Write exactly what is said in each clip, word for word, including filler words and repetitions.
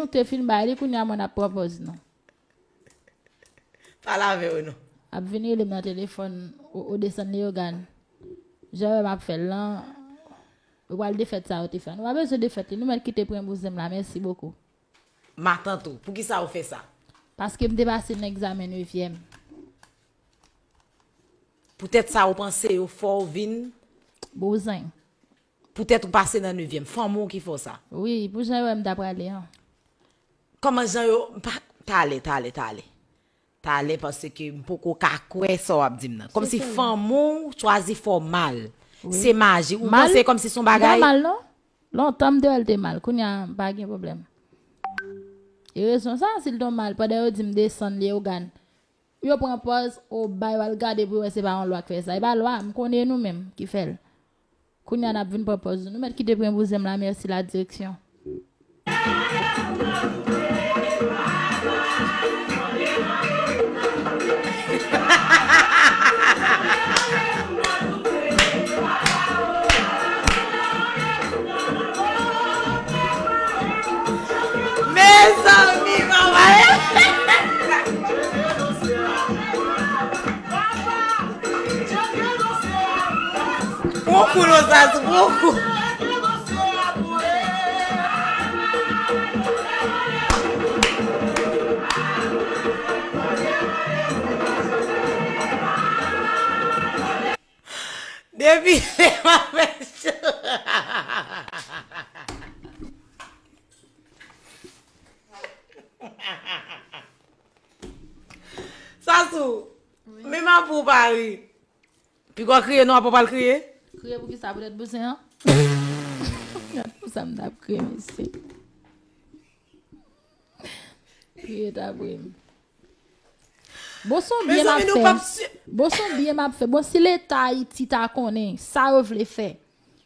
Nou te fin bay li, kounye a mwen ap pran pòz nou. Pale avè yo non. Ap vin rele m nan telefòn, ou, ou desann Leyogàn. Jan wè m ap fè l lan, ou pral defèt sa yo te fè. Nou pa bezwen defèt li, nou mèt kite pran bouzen m la, mèsi bokou. Matant ou, poukisa ou fè sa? Paske m te pase nan egzamen nevyèm. Poutèt sa ou panse yo fè w vin Bouzen. Poutèt ou pase nan nevyèm. Fanmi w ki fè w sa. Wi, pou jan wè m ta prale an. Kòman jan yo. Talè, talè, talè. Talè paske m poko ka kwè sa w ap di m nan. Kòmsi fanmi w chwazi fè w mal. Se maji. Ou panse kòmsi se yon bagay. Mal non. Lontan m te wè l te mal. Kounye a m pa gen pwoblèm. E rezon sa, si l te yon mal, pandan yo di m desann Leyogàn. Yo pran pòz, o bay, yo al gade pou yo wè se pa yon lwa k fè sa. E pa lwa, m konnen nou menm ki fè l. Kounye a n ap vin pran pòz nou. Nou mèt kite pran bouzen m la, mèsi la direksyon. Mezanmi, manman. Pran kou non, Sasou, pran kou. Depi lè m ap fè cho. Sasou, menm apre w pa ri. Piga w kriye non, apre w pral kriye. Kriye pou kisa? Poutèt bouzen an? Gad pou sa m t ap kriye, mesye. Kriye ta pre m. Bon, se yon byen m ap fè. Bon, se yon byen m ap fè. Bon, si Leta Ayiti ta konnen sa yo vle fè,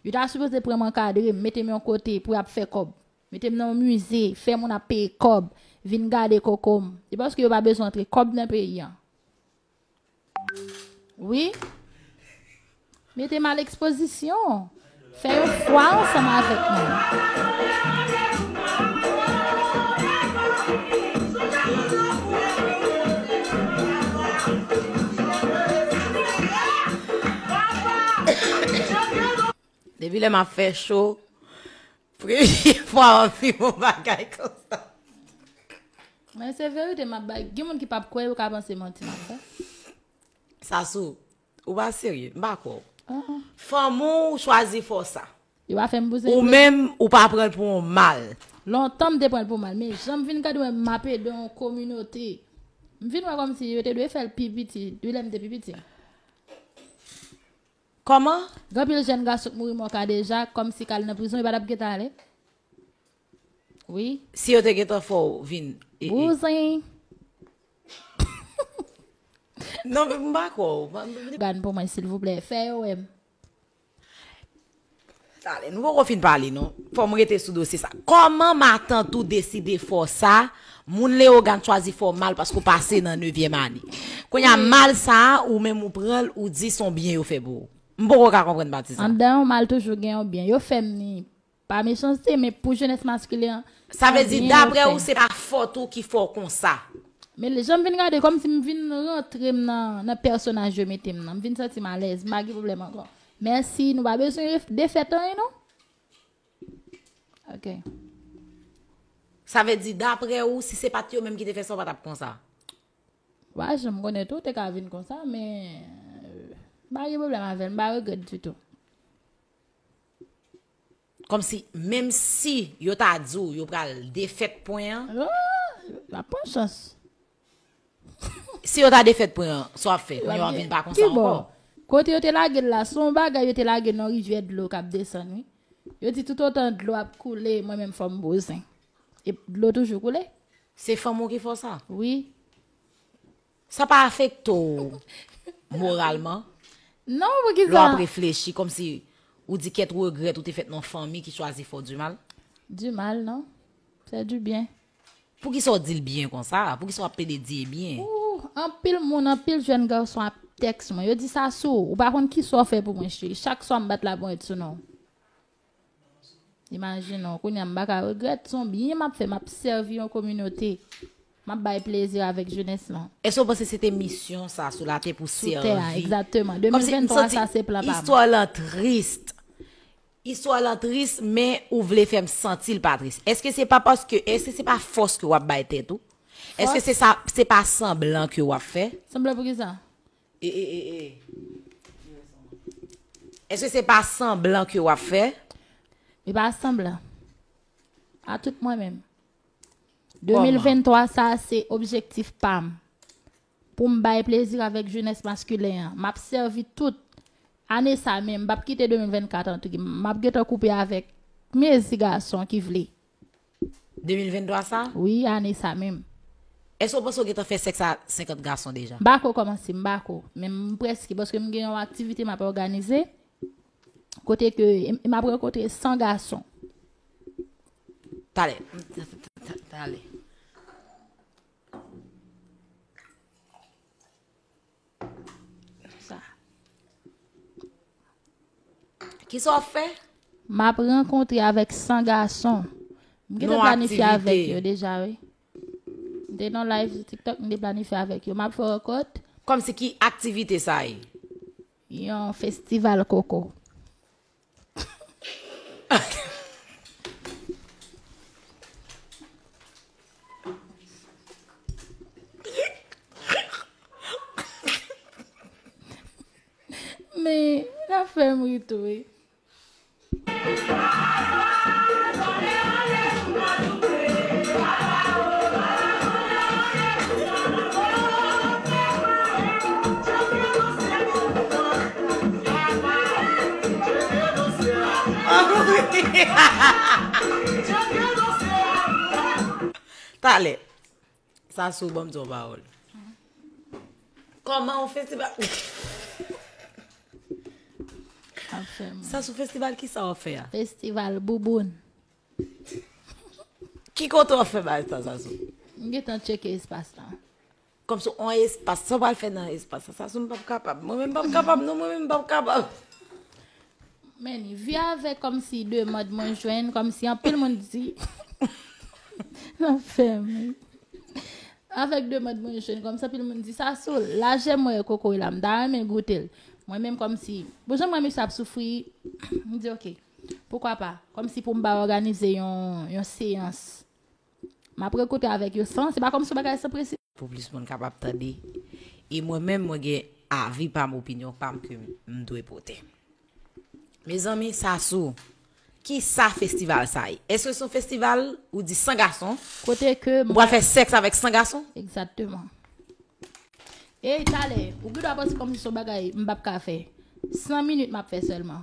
yo ta sipoze pran m ankadre m, mete m yon kote pou y ap fè kòb. Mete m nan yon mize, fè moun ap peye kòb, vin gade koko m. Se paske yo pa bezwen antre kòb nan peyi an. Wi. Mete m a lekspozisyon. Fè yon fwa ansanm avèk mwen. Depi lè m ap fè cho, premye fwa w ap viv yon bagay konsa. Men se verite m ap bay. Gen moun ki p ap kwè, yo ka panse manti m ap fè. Sasou, ou pa serye, m pa kwè w. Fanmi w chwazi fè w sa. Yo pa fè m bouzen vre. Ou menm, ou pa pran l pou yon mal. Lontan m te pran l pou mal, men jan m vin gade wè m ap ede yon kominote. M vin wè kòmsi yo te dwe fè l pi piti, depi lè m te pi piti. Kòman? Gen anpil jèn gason k mouri mòka deja, kòmsi k al nan prizon, yo pa t ap gentan ale? Wi. Si yo te gentan fè w vin. Bouzen. Non, men m pa kwè w. Gad pou mwen, silvouplè. Fè yo wè m. Talè, nou poko fin pale, non. Fò m rete sou dosye sa. Kòman matant ou deside fè w sa? Moun Leyogàn chwazi fè w mal paske w pase nan nevyèm ane. Kounye a, mal sa a, ou menm ou pran l, ou di se yon byen yo fè pou ou. M poko ka konprann pati sa. Anndan yon mal toujou gen yon byen. Yo fè m ni pa mechanste, men pou jenès maskilen an, sa vle di, dapre ou, se pa fòt ou ki fè w konsa. Men jan m vin gade, kòmsi m vin rantre m nan, nan pèsonaj yo mete m nan. M vin santi m alèz, m pa gen pwoblèm ankò. Mèsi, nou pa bezwen defèt anyen, non. Ok. Sa vle di, dapre ou, si se pa t yo menm ki te fè sa, ou pa t ap konsa. Ou pa janm konnen tou, ou te ka vin konsa, men, euh, m pa gen pwoblèm avè l, m pa regrèt ditou. Kòmsi, menm si yo ta di w yo pral defèt pwen an. Oh, l ap pran chans. Si yo ta defèt pwen an, sa w ap fè? Kounye a w ap vin pa konsa ankò. Kote yo te lage l la, se yon bagay yo te lage nan rivyè dlo k ap desann, wi. Yo di toutotan dlo ap koule, mwen menm fò m bouzen. E dlo toujou koule. Se fanm ou ki fè w sa? Wi. Sa pa afekte w moralman? Non, poukisa? Lè w ap reflechi, kòmsi ou di kèt ou regrèt ou te fèt nan yon fanmi ki chwazi fè w di mal? Di mal, non. Fè di byen. Poukisa w di l byen konsa? Poukisa w ap plede di e byen? Ooh, anpil moun, anpil jèn gason ap tèks mwen. Yo di sa sou ou. Ou pa konn kisa w fè pou mwen, cheri. Chak swa m bat laponyèt sou non w. Imajine w, kounye a m pa ka regrèt, se yon byen m ap fè, m ap sèvi yon kominote. M ap bay plezi avèk jenès lan. Èske w panse se te misyon sa sou latè pou sèvi? Sou tè a, egzakteman. Kòmsi m santi sa se plan pa m. Istwa lan tris. Istwa lan tris, men ou vle fè m santi l pa tris. Èske se pa paske, èske se pa fòs ke w ap bay tèt ou? Èske se sa, se pa sanblan ke w ap fè? Sanblan pou ki sa? E, e, e, e. Èske se pa sanblan ke w ap fè? E pa sanblan. A tout mwen menm. Kòman? De mil venntwa sa, se objektif pa m. Pou m bay plezi avèk jenès maskilen an. M ap sèvi tout ane sa menm. M p ap kite de mil vennkat antre. M ap gentan koupe avèk mezi gason ki vle. De mil venntwa sa? Wi, ane sa menm. Èske w panse w gentan fè sèks a senkant gason deja? M pa ko kòmanse, m pa ko. Men m prèske, paske m gen yon aktivite m ap òganize. Kote ke m, m ap rankontre san gason. Talè. Talè. Sa. Kisa w ap fè? M ap rankontre avèk san gason. M gentan planifye avèk yo deja, wi. M te nan live sou TikTok, m te planifye avèk yo. M ap fè rankont. Kòmsi ki aktivite sa ye? Yon festival koko. Men, l ap fè m ri tou, wi. Talè. Sasou, ban m di yon pawòl. Kòman yon festival? Ap fè m. Sasou, festival kisa w ap fè a? Festival bouboun. Ki kote w ap fè bagay sa, Sasou? M gentan tcheke espas la. Kòmsi on espas, sa w pral fè nan espas sa? Sasou, m p ap kapab. Mwen menm m p ap kapab, non, mwen menm m p ap kapab. Men, vi avèk kòmsi demann mwen jwenn, kòmsi anpil moun di. Nan fè m. Avèk demann mwen jwenn, kòmsi anpil moun di, Sasou, lajè mwen kokoy la, m ta renmen goute l. Mwen menm kòmsi, bon, jan mwen misye ap soufri, m di, oke, poukwa pa? Kòmsi pou m ba òganize yon, yon seyans. M ap rankontre avèk yo san, se pa kòmsi yon bagay san prensip. Pou plis moun kapab tande. E mwen menm, mwen gen avi pa m, opinyon pa m ke m dwe pote. Mezanmi, Sasou, kisa festival sa ye? Èske se yon festival ou di san gason? Kote ke ou pral fè sèks avèk san gason? Egzakteman. Ey, talè, ou gen dwa panse kòmsi se yon bagay m p ap ka fè. San minit m ap fè sèlman.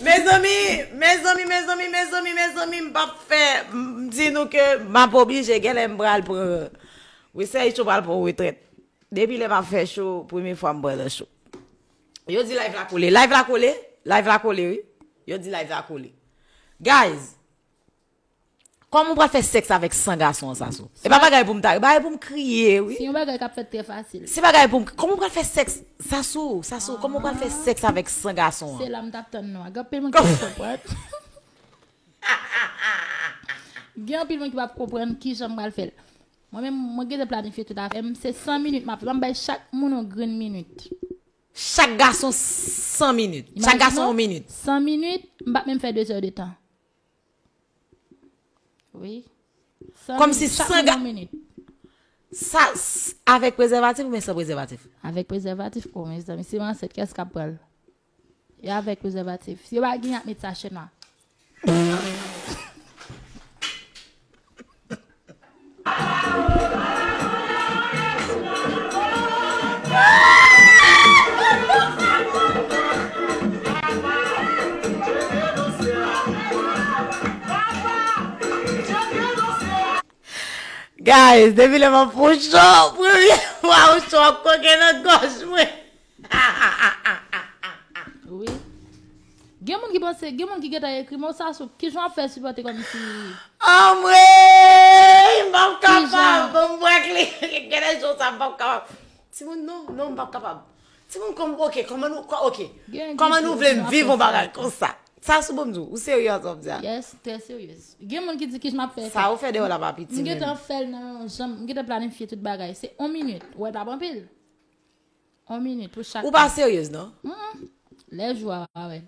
Mezanmi, mezanmi, mezanmi, mezanmi, mezanmi, m p ap fè, m di nou ke m ap oblije, genlè m pral pran, wi, sè cho pral pran retrèt. Depi lè m ap fè cho, premye fwa m pran nan cho. Yo di live la kole, live la kole, live la kole, wi. Yo di live la kole. Guys, kòman w pral fè sèks avèk san gason an, Sasou? E pa bagay pou m ta ri, bagay pou m kriye, wi. Se yon bagay k ap fèt trè fasil. Se bagay pou m, kòman w pral fè sèks, Sasou, Sasou, kòman w pral fè sèks avèk san gason an? Se la m t ap tann nou a. Gen anpil moun ki p ap konprann. Gen anpil moun ki p ap konprann kijan m pral fè l. Mwen menm, mwen gentan planifye tout afè m. Se san minit m ap fè. M ap bay chak moun yon grenn minit. Chak gason san minit. Chak gason yon minit. San minit, m p ap menm fè de zè de tan. Wi. San minit, chak moun yon minit. Kòmsi san ga-, sa, s-, avèk prezèvatif oubyen san prezèvatif? Avèk prezèvatif, o, mezanmi, si m ansent, kiyès k ap pran l? E avèk prezèvatif. Si yo pa gen, y ap met sachè nwa. Guys, depi lè m ap fè cho, premye fwa yon cho ap koke nan gòj mwen. Wi. Gen moun ki panse, gen moun ki gentan ekri m, Sasou, kijan w ap fè sipòte kòmsi? Anmwey! M p ap kapab, ban m bwè kle. Gade show sa, m p ap kapab. Timoun, non, non, m p ap kapab. Timoun, kòm, ok, kòman nou, kò- ok. Kòman nou vle m viv yon bagay konsa? Sa sou bon m di w, ou serye sa w ap di a? Yes, trè serye. Gen moun ki di kijan m ap fè. Sa ou fè deyò la pa piti menm. M gentan fè l nan yon jan, m gentan planifye tout bagay. Se yon minit. Ou wè l p ap anpil. Yon minit pou chak. Ou pa seryez non? Mm-mm. Lè jou a, w a wè.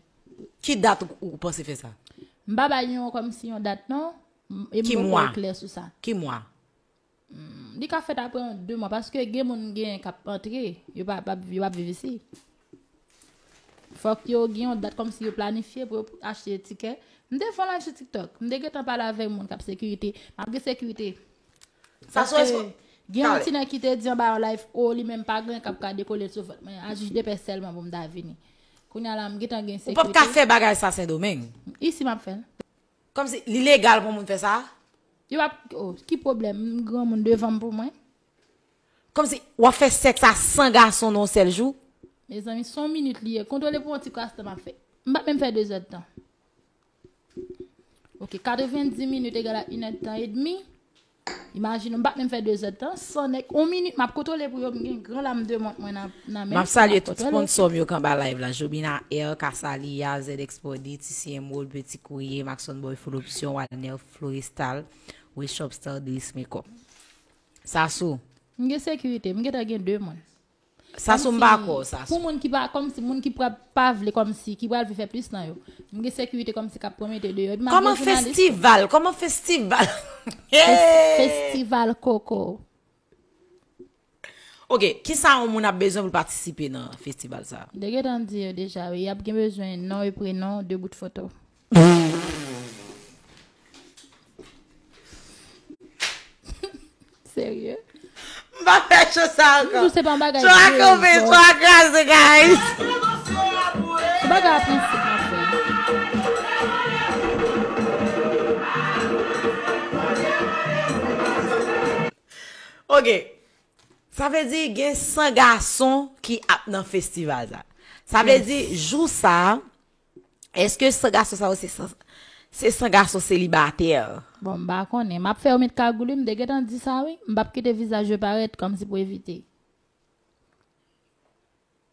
Ki dat ou, ou panse fè sa? M pa bay yon kòmsi yon dat non. M- E m poko klè sou sa. Ki mwa? Mm, li ka fèt apre yon de mwa paske gen moun gen k ap antre, yo pa, pa, yo p ap viv isi. Fòk yo gen yon dat kòmsi yo planifye pou yo achte tikè. M te fè yon live sou TikTok. M te gentan pale avèk moun k ap sekirite. M ap gen sekirite. Sa sou Paske gen yon ti nèg ki te di anba yon live, o, li menm pa gen k ap ka dekole l sou vant mwen. A jij de pè sèlman pou m ta vini. Kounye a la, m gentan gen sekirite. Ou p ap ka fè bagay sa Sendomeng. Isi m ap fè l. Kòmsi, li legal pou moun fè sa? Yo ap, oh, ki pwoblèm? M granmoun devan m pou mwen. Kòmsi, w ap fè sèks a san gason nan yon sèl jou? Mezanmi, se yon minit li ye. Kontwole pou yon ti kras tan m ap fè. M p ap menm fè de zèdtan. Ok, katrevendis minit egal a inèdtan edmi. Imajine, m p ap menm fè de zèdtan. San nèg, yon minit, m ap kontwole pou yo, m gen gran lam de mont mwen nan, nan men m. M ap salye tout sponsò m yo k anba live la. Jobina Air, Casalia, Z X Body, T C Emerald, Petit Courrier, Maxon Boy, Full Option, Walner Florestal, West Shop Star, Dris Makeup. Sasou. M gen sekirite, m gentan gen de moun. Sasou m pa kwè w, Sasou. Pou moun ki pa, kòmsi, moun ki pa, pa vle, kòmsi, ki pral vle fè plis nan yo. M gen sekirite kòmsi k ap pran mete deyò. Epi m ap gen jounalis tou. Kòman festival? Kòman festival? Fes- Festival Koko. Ok, kisa yon moun ap bezwen pou l patisipe nan festival sa a? M te gentan di yo deja, wi, y ap gen bezwen non e prenon, de bout foto. Serye? M pa fè show sa ankò. M di w se pa yon bagay. Show a kanpe, show a kraze, guys. Se bagay a prensip m ap fè. Ok. Sa vle di gen san gason ki ap nan festival sa. Sa vle di jou sa, èske san gason sa yo se san, se san gason selibatè? Bon, m pa konnen. M ap fè yo met kagoul, wi, m te gentan di sa, wi. M p ap kite vizaj yo parèt kòmsi pou evite.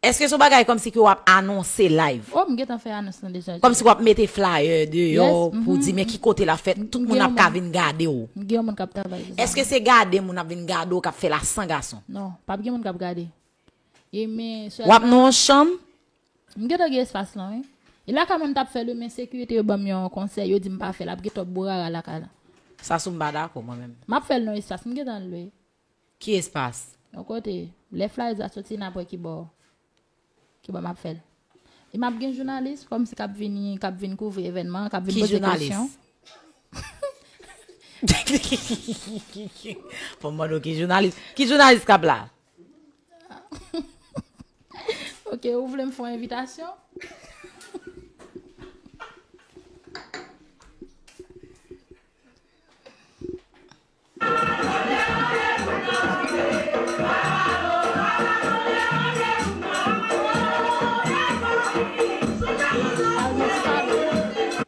Èske se yon bagay kòmsi ke w ap anonse live? Oh, m gentan fè anons lan deja. Kòmsi w ap mete flyer deyò pou di men ki kote l ap fèt, tout moun ap ka vin gade w. M gen yon moun k ap travay sou sa. Èske se gade moun ap vin gade w k ap fè la san gason? Non, p ap gen moun k ap gade. E men sèlman. W ap nan yon chanm? M gentan gen espas lan, wi. E lakay mwen m t ap fè l, wi, men sekirite yo ban m yon konsèy, yo di m pa fè l, ap gen twòp bourara lakay la. Sasou m pa dakò, mwen menm. M ap fè l nan espas, m gentan lwe. Ki espas? Yon kote. Lè flyers la soti, n ap wè ki bò, ki bò m ap fè l. E m ap gen jounalis, kòmsi k ap vini, k ap vin kouvri evènman an, k ap vin poze kesyon. Ki jounalis? Fò m mande w ki jounalis. Ki jounalis k ap la? Ok, ou vle m fè yon envitasyon?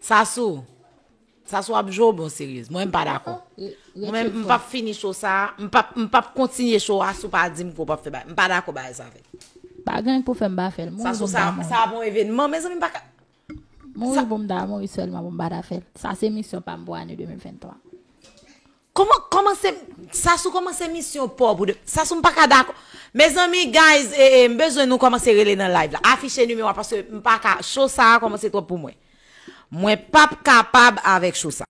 Sasou. Sasou ap jwe w bon seryez. Mwen, m pa dakò. Mwen menm, m p ap fini show sa a. M p ap, m p ap kontinye show a si w pa di m ke w p ap fè bagay. M pa dakò bagay sa fèt. Pa gen pou fè m pa fè l. Mouri pou m ta mouri. Sa ap yon evènman, mezanmi, m pa ka. Mouri pou m ta mouri sèlman pou m pa ta fè l. Sa se misyon pa m pou ane de mil venntwa. Kòman, kòman se, Sasou, kòman se misyon pa w pou de, Sasou, m pa ka dakò. Mezanmi, guys, e, e, m bezwen nou kòmanse rele nan live la. Afiche nimewo a paske m pa ka, show sa a kòmanse twòp pou mwen. Mwen p ap kapab avèk show sa.